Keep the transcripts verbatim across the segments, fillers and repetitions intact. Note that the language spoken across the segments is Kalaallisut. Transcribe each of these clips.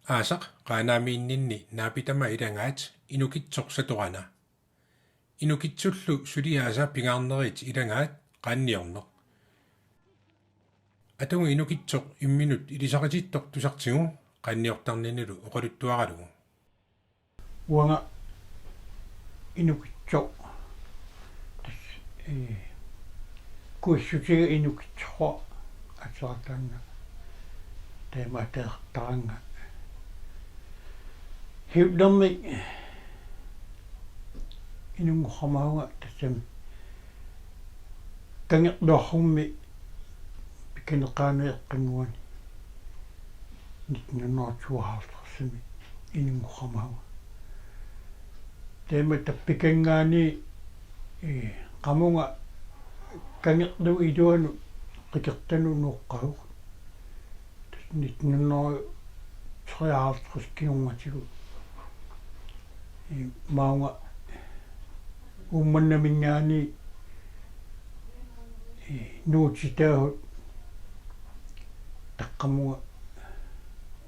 Aasaq Qaanaamiinninni naapitama ilagaat Inukitsoq Satorana. Inukitsullu suliaasa pingaarnerit ilagaat qaanniorneq. Atugu Inukitsoq imminut ilisaqitittoq tusartigu qaanniortarninilu oqaluttuaralugu. Uanga Inukitsoq. Tassa, ee, kuissutiga Inukitsoq ateqartarnanga. Taama ateqartarnanga. Hiullermik inunngorsimavunga tassami. Kangerluarrummi pikkunaqaani eqqannguani nitten hundrede tooghalvtredsimi inunngorsimavunga. Taama tappikanngaanniit, ee, qamunga kangerluup iluanut qikertanut nooqqavugut. Tassa nitten hundrede treoghalvtreds kingornatigut. Ee, maunga Uummannaminngaanniit, ee, nuutitaasut taqqamunga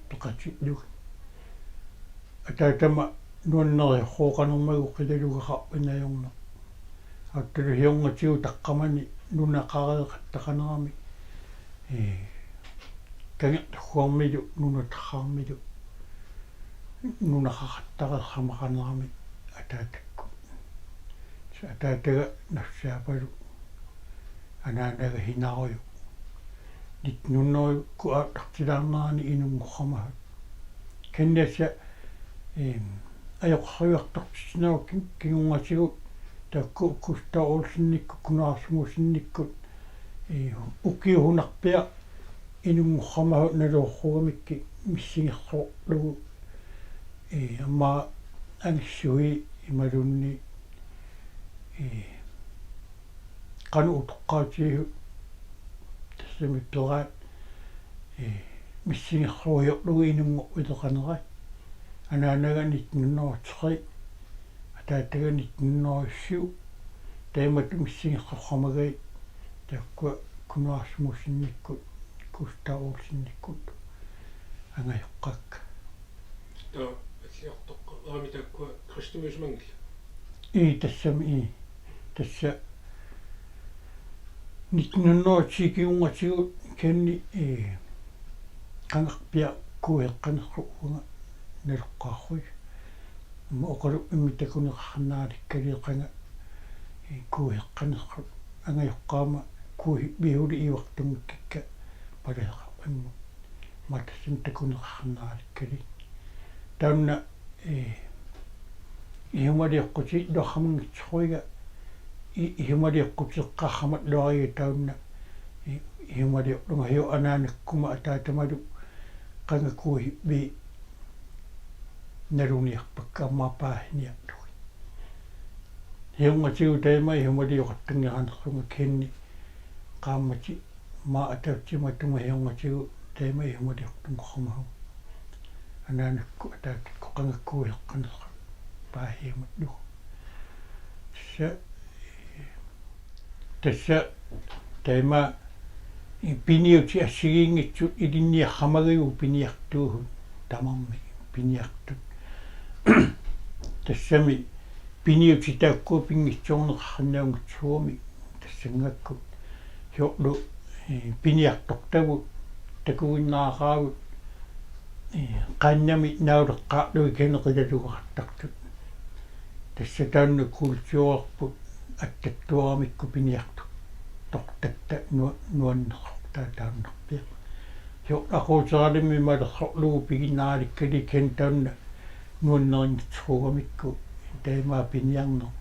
peqatillugit. Ataatama nuanneriarlugaqarnermagu qilalugaqarput ajornaq. Aatsaat kingornatigut taqqamani nunaqareeqattaqanerami. Ee, kangerlukkuarmilu, nunatarrarmilu, nunaqaqattareersamaqanerami ataatakkut. Ataataga Nassaapalu, anaanaga Hinarujuk. Nitten hundrede aallartilaarnerani inunngorsimasut. Kisianni, em, ajoqersuiartortitsinerup ki-, kingornatigut taakku Gustav Olsenikkut, Knud Rasmussenikkut, ee, ukiut hunarpiaq inunngorsimasut nalorsuugamikkit missingersorlugu, ee, aamma angissuit imaluunniit, ee, qanoq utoqqaatigisut tassami peraat, ee, missingersorlugu inunngorsimasoqarnerat. Anaanaga nitten hundrede tre, ataataga nitten hundrede syv, taamatut missingersorsimagaat taakkua Knud Rasmussenikkut, Gustav Olsenikkut angajoqqaakka. Taava alliartoqqaarami taakkua kristumiusimanngillat. Ii, tassami, ii. Tassa nitten hundrede ti kingornatigut kisianni, ee, qangarpiaq kuuseqqanersoq uanga naloqqaarpara. Aamma oqalummik takuneqarsinnaalikkaliaq qanga, ee, kuuseqqanersoq angajoqqaama kuusivviusuli ivartunngikka palaseqarpimmut. Aamma tassani takuneqarsinnaalikkaliaq. Taanna, ee, isumalioqqutilluarsimanngitsorujuga, i-, isumalioqquteqqaarsimalluarlugu taanna, ee, isumaliorlunga kisianni anaanakkuma ataatamalu qanga kuusivviit naluniarpakka aamma paasiniarlugit. Kingornatigut taama isumalioqattanngisaannarlunga kisianni qaammatit aamma ataatsimut tungaanut kingornatigut taama isumalioqquteqarsimavunga. Anaanakkut ataatakkut qanga kuuseqqanersoq paasimallugu. Tassa, tassa taama piniutit assigiinngitsut ilinniarsimagatsigu piniartuusut tamarmik piniartut. Tassami piniutit taakkua pinngitsoorneqarsinnaanngitsuugamik tassanngakkut. Kisianni, ee, piniartortavut takuinnaraavut, ee, qaannamik naaluleqqaarlugit kisianni qilalugaqartartut. Tassa taanna kulturerput attattuaramikku piniartortatta nua-, nuannersortaa taannarpiaq. Kisianni aquuteralimmik malersorlugu piginnaralikkaliaq kisianni taanna nuannerinngitsorujugamikku taama piniarneq,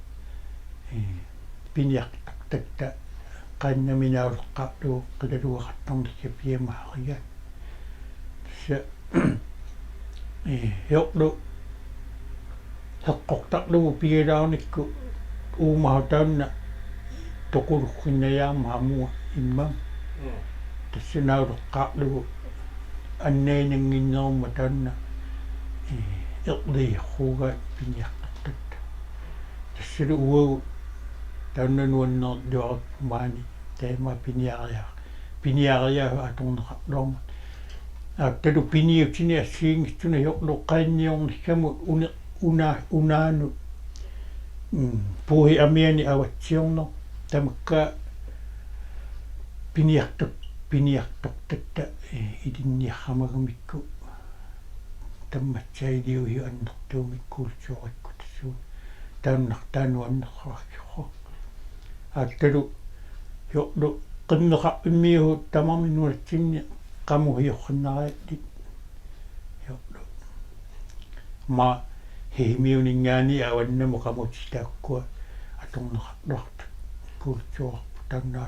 ee, piniartortatta qaannamik naaluleqqaarlugu qilalugaqartarnikkut piumasarigaat. Tassa, ee, kisianni heqqortarlugu pigilaarnikkut uumasoq taanna toqulukkinnajaarmat aamma immaqa. Mm. Tassa naaluleqqaarlugu annaanannginnerummat taanna, ee, erliisorujussuugaat piniartortatta. Tassalu uagut taanna nuannerluarput maani taama piniaria-, piniariaaseq atorneqarluarmat. Aattalu piniutinik assigiinngitsuni hjortlu qajanniornissamut una-, una-, unaanut, mm, puuhi amiani avatsiorneq. Tamakku piniartoq-, piniartortatta, eh, ilinniaramagamikku tammatsaaliuhiu annertuumik kulturikkut tassuuna. Taanna, taanna annersuarsiorpoq. Aattalu hjortlu qimmeqarfimmiuuvoq tamarmik nunatsinni qamuhiorsinnariallit. Hjortlu. Aamma Hihimiuninngaanniit avannamut qamutit taakkua atorneqarluartut kulturerput taanna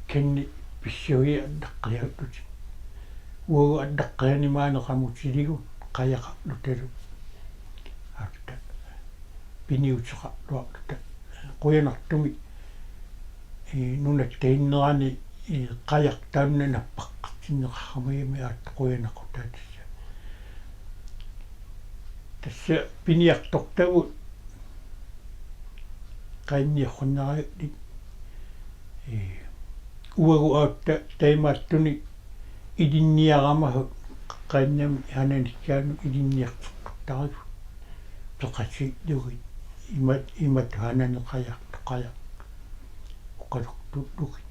kisianni pissuit allaqqiallutik. Uagut allaqqianik maani qamutiligut qajaqarlutalu. Aatta piniuteqarluarluta. Qujanartumik, eh, nunatta innerani, eh, qajaq taanna nappaqqatsinneqarami aatta qujanaqutaat tassa. Tassa piniartortagut qajanniorsinnariallit, eh, uagut aatta taamaattunik ilinniaramassuk qajannami hananikkaanut ilinniarteqqattaarlugu peqatiillugit imat-, imatut hananeq qajartoq qajaq oqaluttuullugit.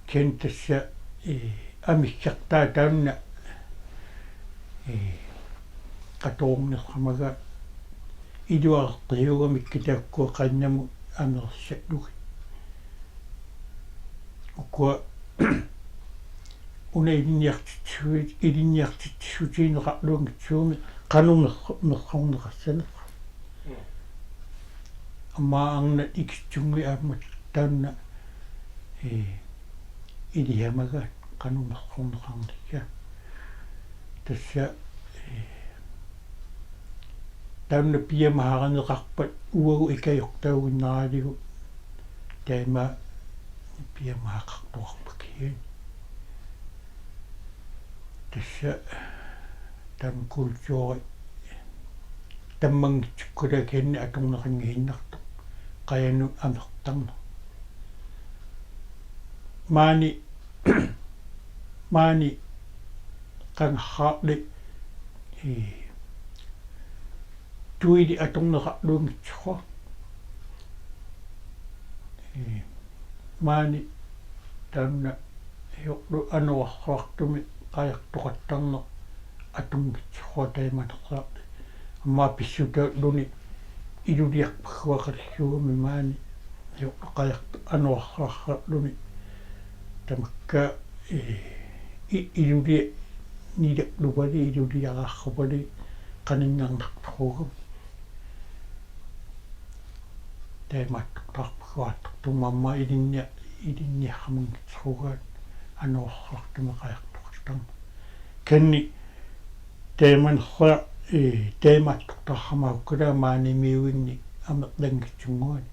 Kisianni tassa, eh, amigartaa taanna, eh, atoorneqarmagaat iluareqqiugamikkit taakkua qajannamut amerissallugit. Ukua una ilinniartitsi-, ilinniartitsissutigineqarluanngitsuugami qanoq merro-, merrorneqassanersoq. Mm. Aamma arnat ikittunnguit aamma taanna, eh, iliamagaat qanoq merrorneqarnissaa. Tassa, eh, taanna piumasarineqarpat uagut ikajortauginnaralugu taama piumasaqartoqarpoq kisianni. Tassa taanna kulturi tammanngitsukkut kisianni atorneqanngiinnartoq qajanut amertarneq. Maani, maani qangarhaarli, eh, tuili atorneqarluanngitsoq. Eh, maani taanna hjortlu anorersuartumik qajartoqattarneq atunngitsoq taamanersaarli. Aamma pissutaaluni iluliarpassuaqalissuugami maani hjortlu qajart-, anorersuarluni. Tamakku, eh, i-, iluliaq nilaqqullugit, iluliaraarlugit qaninngernartorugami. Taamaattortarpassuartartumik aamma ilinnia-, ilinniaramanngitsorugaat anorersuartumik qajartoqartarneq. Kisianni taamanersaa, eh, taamaattortaramaakkaluarlugu maanimiuinni amerlanngitsunnguanik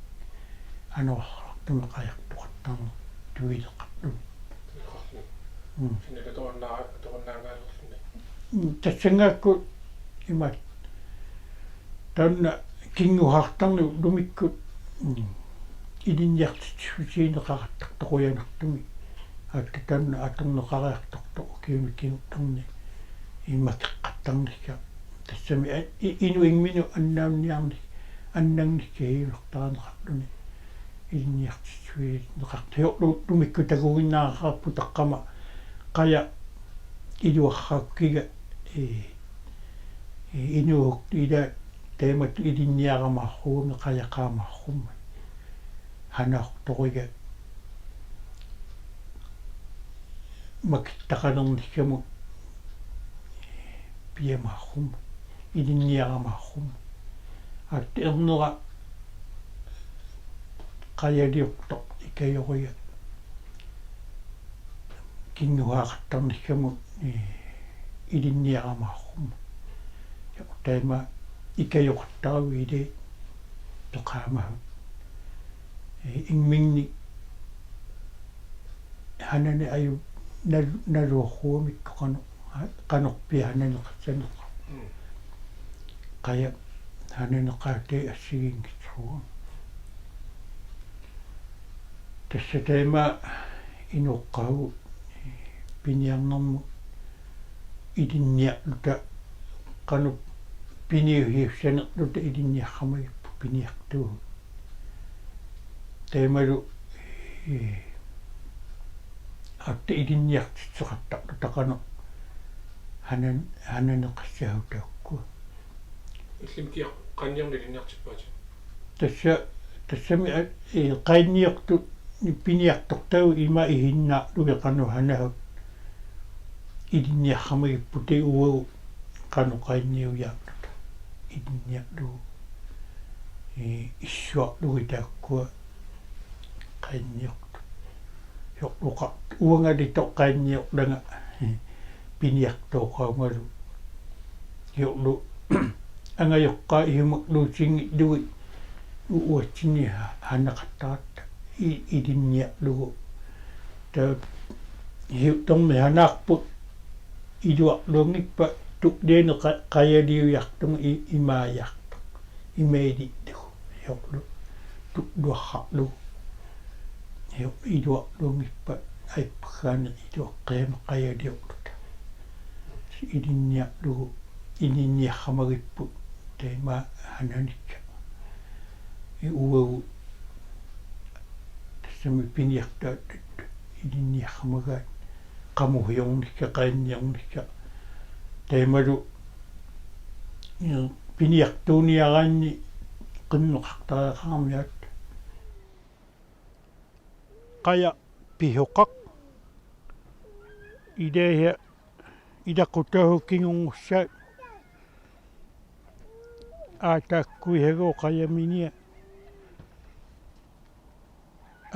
anorersuartumik qajartoqartarneq tuileqarluni. Mm. Sinilatoornaa-, toornaangaalerluni. Mm, tassanngaakku imaat. Taanna kinguhaartarneq ullumikkut, mm, ilinniartitsissutigineqartartoq qujanartumik. Aatta taanna atorneqariartortoq ukiuni kingullerni imakeqqattarnissaa. Tassami a-, i-, inuk imminut annaanniarni-, annanngikkaluartarineqarluni. Ilinniartitsissutigineqartoq ullumikkut takuginnaaqqaarput taqqama qaja iluarsaakkiga, eh, eh, inuup ila taamatut ilinniaramaarlugumi qajaqaamaarlugumi. Hanaartoriga makittaqalernissamut piumaarlugumi, ilinniaramaarlugumi. Aatta ernera qajaliortoq ikajoriga kinguhaaqattarnissamut, eh, ilinniaramaarlugumi. Ja taama ikajoqattaruit ilaat peqaamavut. Eh, imminni hanani aju nal-, naluarluarmikku qano-, qanorpiaq hananeqassanersoq. Mm. Qaja hananeqaatai assigiinngitsorujussuuvoq. Tassa taama inoqqaagut piniarnermut ilinniarluta qanoq piniusiussanerluta ilinniarsimagipput piniartuugut. Taamalu, ee, aatsaat ilinniartitseqartarluta qanoq hanan-, hananeqassaagut taakkua. Illimmi kia qaanniorneq ilinniartippaatit? Tassa, tassami a-, ee, qaanniortut piniartortagut ima ihinnaarlugit qanoq hanasut ilinniarsimagipput, taava uagut qanoq qaanniuiarluta ilinniarlugu, ee, issuarlugit taakkua qaanniortut. Soorlu oqa-, uangalitoq qaanniorlanga piniartooqaangalu. Soorlu angajoqqaat isumakluutinngillugit u-, uatsinni ha-, haneqattaratta i-, ilinniarlugu. Taava hiuttormi hanaarput iluarluanngippat tuliani qa-, qajaliujartunga i-, imaajartoq. Imaaliillugu. Soorlu tulluarrarlugu. Soorlu iluarluanngippat aippagaani iluaqqiami qajaliorluta. Ilinniarlugu, ilinniarsimagipput taama hananikka. Ee, uagut tassami piniartaat ilinniarsimagaat qamusiornikka, qaanniornikka. Taamalu, ee, piniartuuniaraanni qimmeqartariaqarami aatsaat. Qaja pisoqaq. Ilaasa ilaqutaasoq kingornussaat. Aataakkuisagoo qajaminia.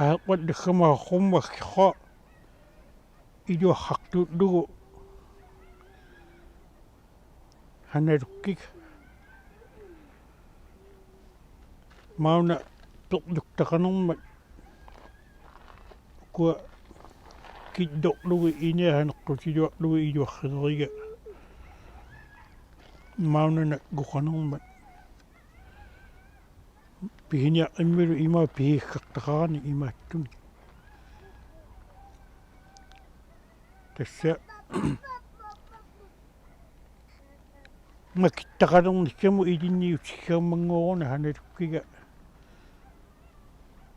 Aseqqallassama qummakkera iluarrartuullugu hanalukkiga. Mauna perluttaqanermat ukua killorlugit inia saneqqutiluarlugit iluarsileriga. Mauna naggoqanermat. Pisiniarnermilu ima pisikkartaqarani imaattunik. Tassa makittaqalernikkamut ilinniutigaammanngoruna hanalukkiga.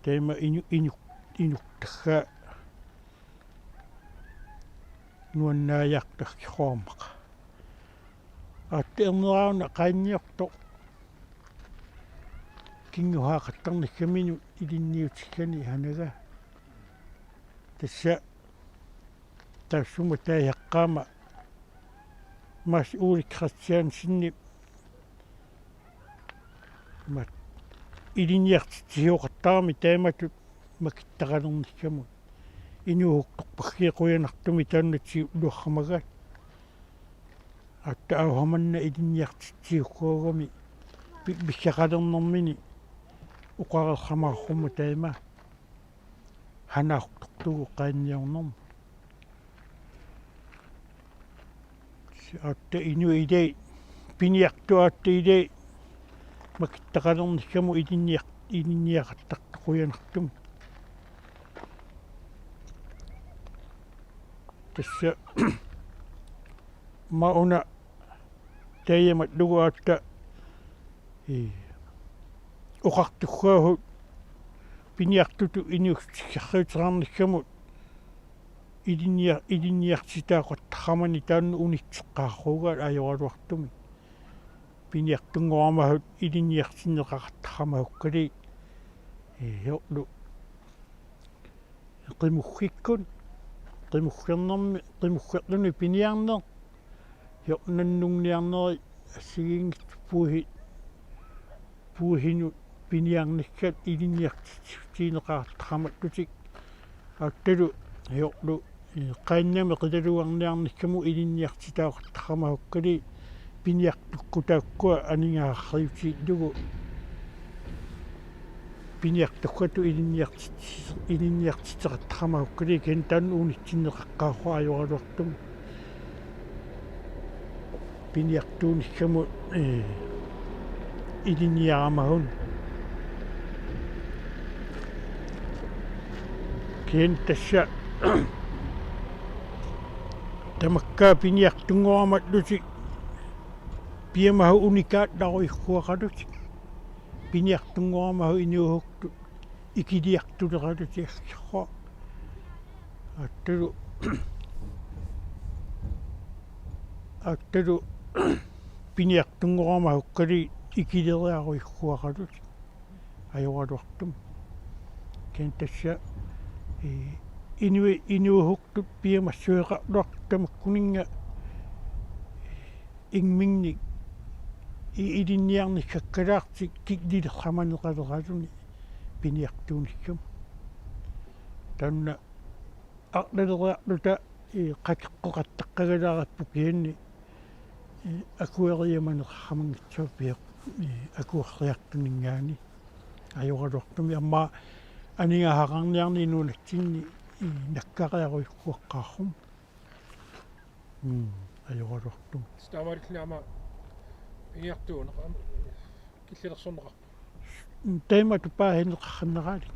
Taama inu-, inu-, inuttagaq nuannaajartarsiormaqa. Aatsaat ernera una qaanniortoq kingusaaqattarnikkaminut ilinniutigaani hanagaa. Tassa taassuma taasaqqaama Mads Ole Christiansenip ma-, ilinniartitsisoqartarami taamatut makittaqalernikkamut. Inuusuttorpassuit qujanartumik taanna tigulluarsimagaat. Aatsaat aamma manna ilinniartitsisoqarami pi-, pissaqalernermini oqareersimaaruma taama. Hanaartortugut qaanniornermut. Aatsaat inuit ilaat piniartut aatsaat ilaat makittaqalernikkamut ilinniar-, ilinniaqartartut qujanartumik. Tassa mauna taama lugu aatsaat, ee, oqartussaasut piniartutut inuussutissarsiuteqarnikkamut ilinnia-, ilinniartitaasoqartarmani taanna unitseqqaarsuugaat ajoraluartumik. Piniartunngoramasut ilinniartinneqaqartarmasukkali, ee, soorlu qimuggikkut, qimuggernermi, qimuggerluni piniarneq, soorlu nannunniarneri assigiinngitsut puisi-, puisinut piniarnikkat ilinniartitsissutigineqartarmatutik. Aatsaalu soorlu, ee, qaannamik qilalugarniarnikkamut ilinniartitaasoqartarmasukkali piniartukkut taakkua aningaasarsiutigalugu piniartukkatut ilinniartitsi-, ilinniartitseqartarmasukkali kisianni taanna unitsinneqaqqaarpoq ajoraluartumik. Piniartuunikkamut, ee, ilinniaramasunik. Kisianni tassa Tamakka piniartunngorama lutik piamahut unikaallarujuugalutik. Piniartunngorama inuuhuttut ikiliartuleralutik assiarua. Attulu, attulu piniartunngorama hukkali ikileriarujuugalutik. Ajoraluartumik. Kisianni tassa, eh, inui-, inuuhuttut piumassuseqarluartut tamakkuninnga imminnut i-, ilinniarnissakkalaarlutik killilimmik qamaneqaleraluni piniartuunissamut. Taanna arlaleriarluta, eh, qakeqqoqattaqqagalaarput kisianni, eh, akueriamaneqarsimagunarpoq piaq, eh, akuerriartuninngaanniit. Ajoraluartumik aamma aningaasaqarniarneq nunatsinni, eh, nakkariarujuugaluarput. Mm, ajoraluartumik. Taamaalilluni aamma piniartuuneq aamma killilersorneqarpoq. Taamatut paasinneqarsinnaagaluarlutik.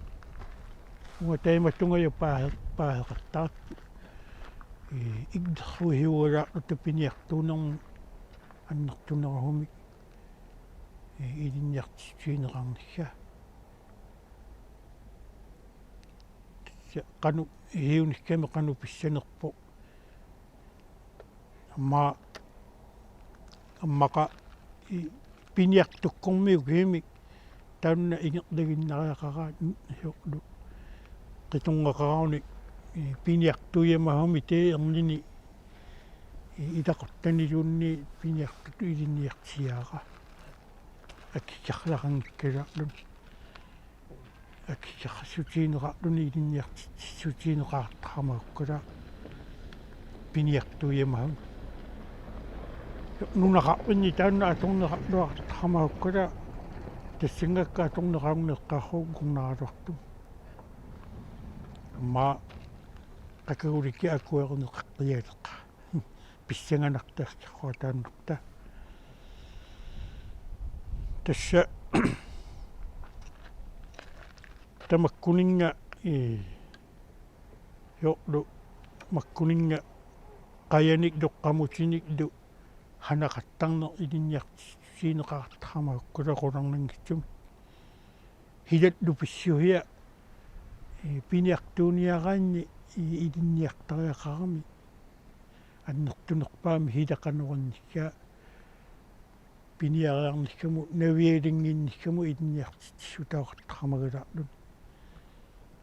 Uanga taamatut tungaanut paasi-, paasiqattaarput. Eh, ikiliartuugaluarluta piniartuunermut annertunerusumik, eh, ilinniartitsisuuneqarnissaa. Tassa qanoq hiunissami qanoq pissanerpoq. Aamma, aammaqa i-, piniartukkormiut kisimik taanna ingerlaannariaqaraat soorlu. Qitornaqarunik, i-, piniartuujamagami tee ernini, i-, ilaquttanilluunniit piniartutut ilinniartitsisarpara. Akissarsiaqanngikkaluarluni. Akissarsiutigineqarluni ilinniartitsissutigineqartarama ukkula piniartuujamagami. Nunaqarfinni taanna atorneqarluartarama ukkula tassanngaakka atorneqarunnaarlugu uggornaraluartumik. Aamma qakagulikka akuerineqaqqialeqaaq. Pissanganartarsiaqquataannarta. Tassa tamakkuninnga, eh, soorlu makkuninnga qajanik toqqamutinik tu hanaqattarneq ilinniartitsisuuneqartarama ukkula qularnanngitsumik. Hilallu pissusia, eh, piniartuuniaraanni, eh, ilinniartariaqarami. Annertunerpaamik hilaqanurinnissaa piniariarnissamut navialinnginnissamut ilinniartitsissutaaqartaramagaluarluni.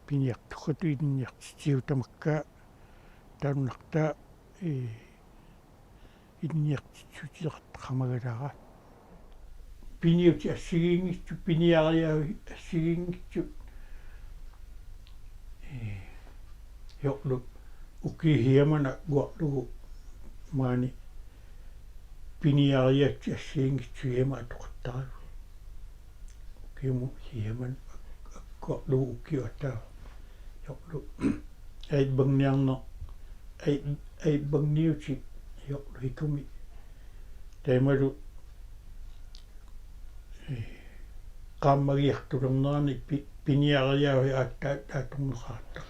Piniartukkatut ilinniartitsisut tamakka taannartaa, eh, ilinniartitsissutigeqartaramagalaaraat. Piniutit assigiinngitsut, piniariaatsit assigiinngitsut. Eh, soorlu ukiut sisamat agguarlugu maani piniariaatsit assigiinngitsut sisamat atoqattaraat. Ukiumut sisamat agguarlugu ukiup ataaseq. Soorlu aibangniarneq, ai-, aibangniutit soorlu sikumik. Taamalu, eh, qaammagiartulernerani pi-, piniariaaseq aatsaat atorneqartartoq.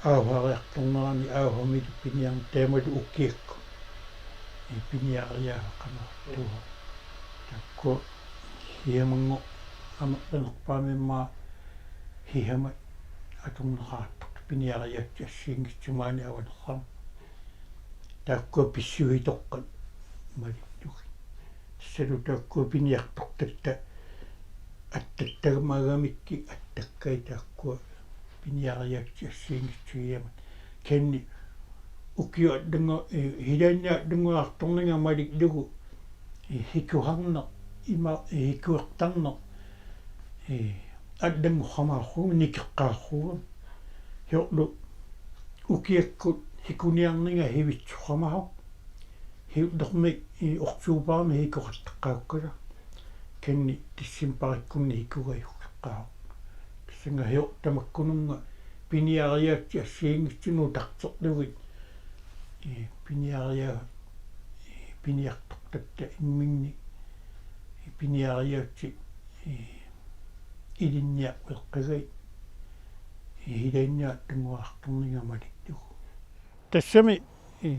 Aasariartornerani aasamilu piniarneq taamalu ukiakkut. Eh, piniariaaseq qanoq artuua. Taakku sisamanngorneq amerlanerpaamik aamma sisamat atorneqartartut piniariaatsit assigiinngitsut maani avanersuarmi. Taakkua pissusitoqqat malittugit. Tassalu taakkua piniartortatta attattagamagamikkit attakkatit taakkua piniariaatsit assigiinngitsut sisamat. Kisianni ukiut allanngor-, eh, silaanni allanngoriartornanga malillugu, eh, sikusarneq, ima, eh, sikuertarneq, eh, allanngorsimaarsuugami, nikeqqaarsuugami. Soorlu ukiakkut sikuniarninga sivitsoqarsimasoq. Siullermik, eh, oktobarimi sikoqattaqqaarukku. Kisianni decembarikkunni sikugassukkaaq. Tassannga soorlu tamakkununnga piniariaatsit assigiinngitsut nutarterlugit, eh, piniaria-, eh, piniartortatta imminnut, eh, piniariaatsit, eh, ilinniarfigeqqagit, eh, silaanni allanngoriartornanga malillugu. Tassami Ee.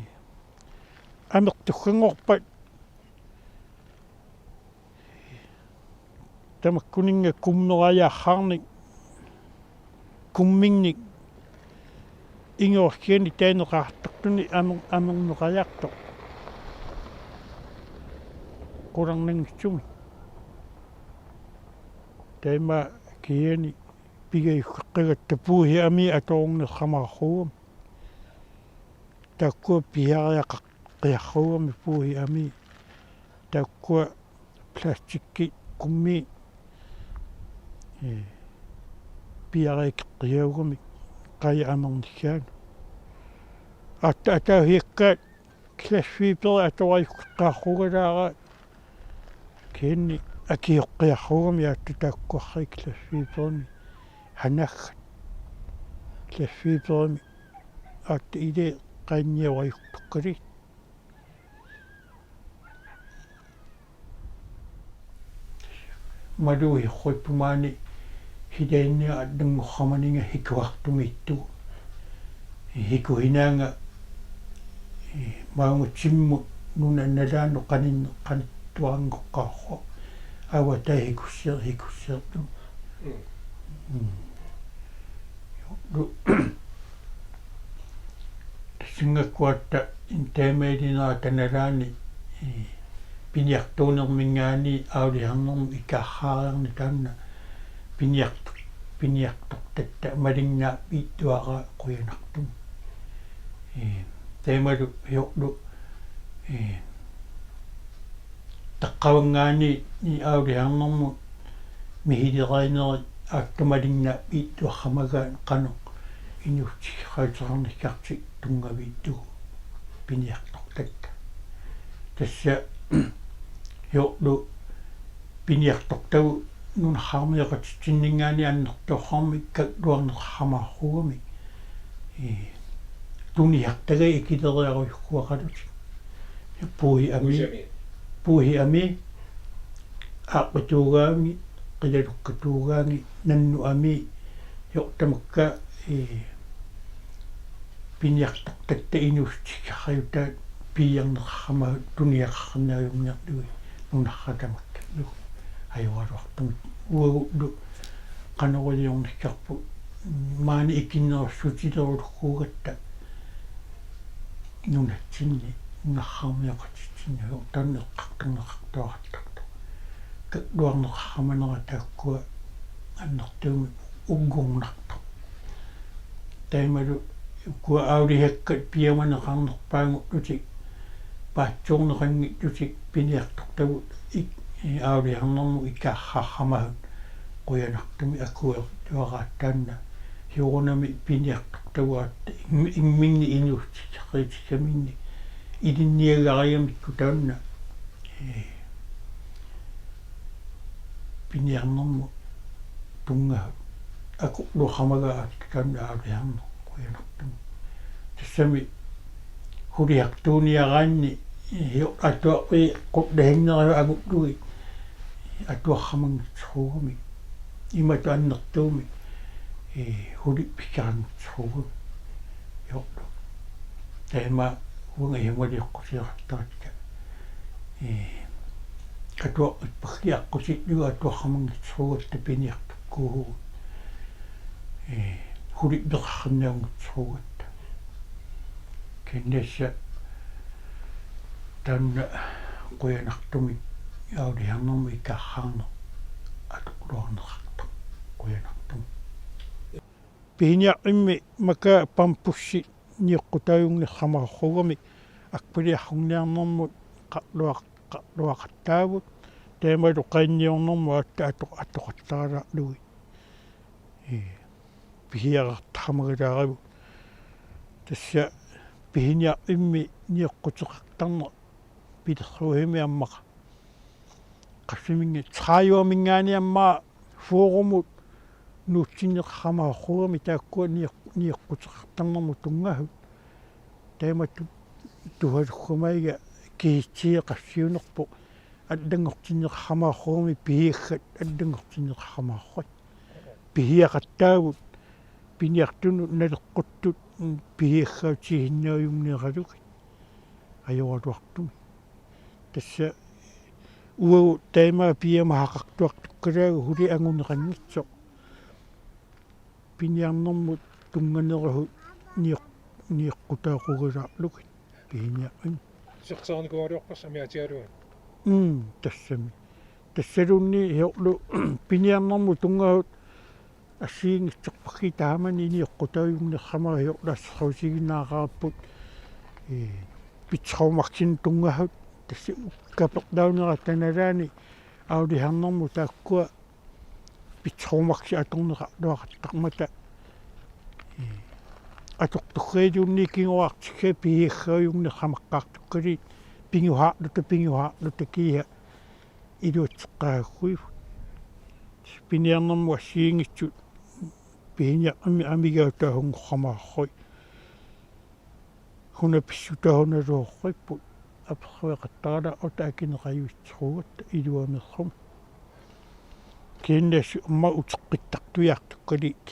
Amertukkangorpat tamakkuninnga kummerajaarnik, kumminnik ingerlaannaq taaneqartartuni amer-, amerneqajaartoq. Qularnanngitsumik. Taama kiani pigajukkaqqagatta puisit amii atorunnersimaarsuugami. Taakkua piariaqaqqissaarsuugami puisit amii. Taakkua plastikki kummi, ee, piariaqqisaarsuugami qajaq amernissaanut. Aatsaat ataaseq glasfiberi atorujussuarsuugalaaraat kiani akisoqqiarsuugami aatsaat taakkuarsi glasfiberimik hanaggat. Glasfiberimik aatsaat ilai qanniorujussuukkaluarlugit. Malugisorujussuuvoq maani hilaanni allanngorsimaninga hikuartumiittugut. Hikuhinaanga, ee, maunga timmut nunap nalaanut qanin-, qanittuaranngorsuarsuaq. Avataa hikussior-, hikussiortumik. Mm. Mm. Lu-, tassanngakkuatta taamaalinaata nalaani, ee, piniartuunerminngaanniit aalisarnermut ikaarsaariarneq taanna piniartu-, piniartortatta malinnaaviittuaraa qujanartumik. Ee, taamalu ajorlu, ee, taqqavanngaanniit aalisarnermut misiliinerit aatsaat malinnaaviittuarsimagaanni qanoq inuussutissaqartarniartartut tunngaviittugut piniartortatta. Tassa ajorlu piniartortagut nunarsuarmioqatitsinninngaanniit annertoorsuarmik kakkaluarneqarsimaarsuugami. Ee, tuniartagai ikileriarujussuaqalutik. Puisit amii, puisit amii, aaqqituugaanni, qilalukkatuugaanni, nannut amii, ajorlu tamakku, ee, piniartortatta inuussutissarsiutaa piiarneqarsimapput tuniaqarsinnaajumiarlugit nunarsuaq tamakkerlugu ajoraluartumik. Uagullu qanorujoornissaarput maani ikinnerussuutilerulukkuugatta nunatsinni, nunarsuarmioqatitsinni, taanna eqqartorneqartuarattartoq. Kakkaluarneqarsimanera taakkua annertuumik uggornartoq. Taamalu ukua aalisakkat piumaneqarnerpaagullutik, paatsoorneqanngillutik piniartortagut ik-, ee, aalisarnermut ikaarsaarsimasut qujanartumik akuertuaraat taanna. Soorunami piniartortagut aatsaat im-, imminni inuussutissaqartitsinni ilinniagarigamikku taanna, ee, piniarnermut tunngasut akorluarsimagaat aatsaat taanna aalisarneq qujanartumik. Tassami suliartuuniaraanni, ee, ajorlu atuarfii qullaaginneriarlugit atuarsimanngitsoorsuugamik. Imatut annertuumik, ee, suliffissaqanngitsoorsuugamik. Ajorlu. Taama uanga imaluunniit eqqusiaqattarakka. Ee, atuarfik ippassaq aqqutillugu atuarsimanngitsoorsuugatta piniartukkuuvugut. Ee, suliffigeqarsinnaanngitsoorsuugatta. Kisianni taanna qujanartumik aalisarnermut ikaarsaarneq atorluarneqartoq. Qujanartumik. Pisiniarfimmi makaa bambussi nioqqutaajunnersimaarsuugamik akpaliarsunniarnermut qarluaq-, qarluaqattaavut. Taamalu qanniornermut aatsaat ato-, atoqattaraluarlugit. Ee, pisiaqartarsimagalaaravut. Tassa pisiniarfimmi nioqquteqartarneq pilersuisumi ammaqa. Qassiminnga tredive-minngaanniit aamma fyrremut nuutsinneqarsimaarsuugami taakkua nioq-, nioqquteqartarnermut tunngasut. Taamatut tusalummaiga kisitsisit qassiunerpoq allanngortinneqarsimaarsuugami pisiassat allanngortinneqarsimaarsuit. Pisiaqattaavut piniartunut naleqquttut pisiassaatigisinnaajunniarlugit. qajoraluartumik. Tassa uagut taama piiama haqartuartukkalaagut suli anguneqanngitsoq. Piniarnermut tunnganerahut nioq-, nioqqutaaqugaluarlugit pihiniarnermi. Sersaarnikuugaluarpassi amiaatigalugu. Mm, tassami. Tassaluunniit siorlu piniarnermut tunngahut assigiinngitsorpassuit taamani nioqqutaajunnersamut siorlu assersuutigiinnarparput, ee, Petromaxinut tunngahut tassa kapernaarnerata nalaani auliharnermut taakkua Petromaxi atorneqarluaqattarmata, ee, atortugaluunniit kinguartiga pihiassajunnersammaqaartukkaluit pinguhaarluta, pinguhaarluta kiisa iluatseqqaarpugut. Piniarnermut assigiinngitsut pihiniarnermi amigaataasunngorsimaarput. Una pissutaasunnaluarput apersueqattaarluta akineqajuitserugatta iluanersummik. Kiinnasu aamma uteqqittartuiartukkaluit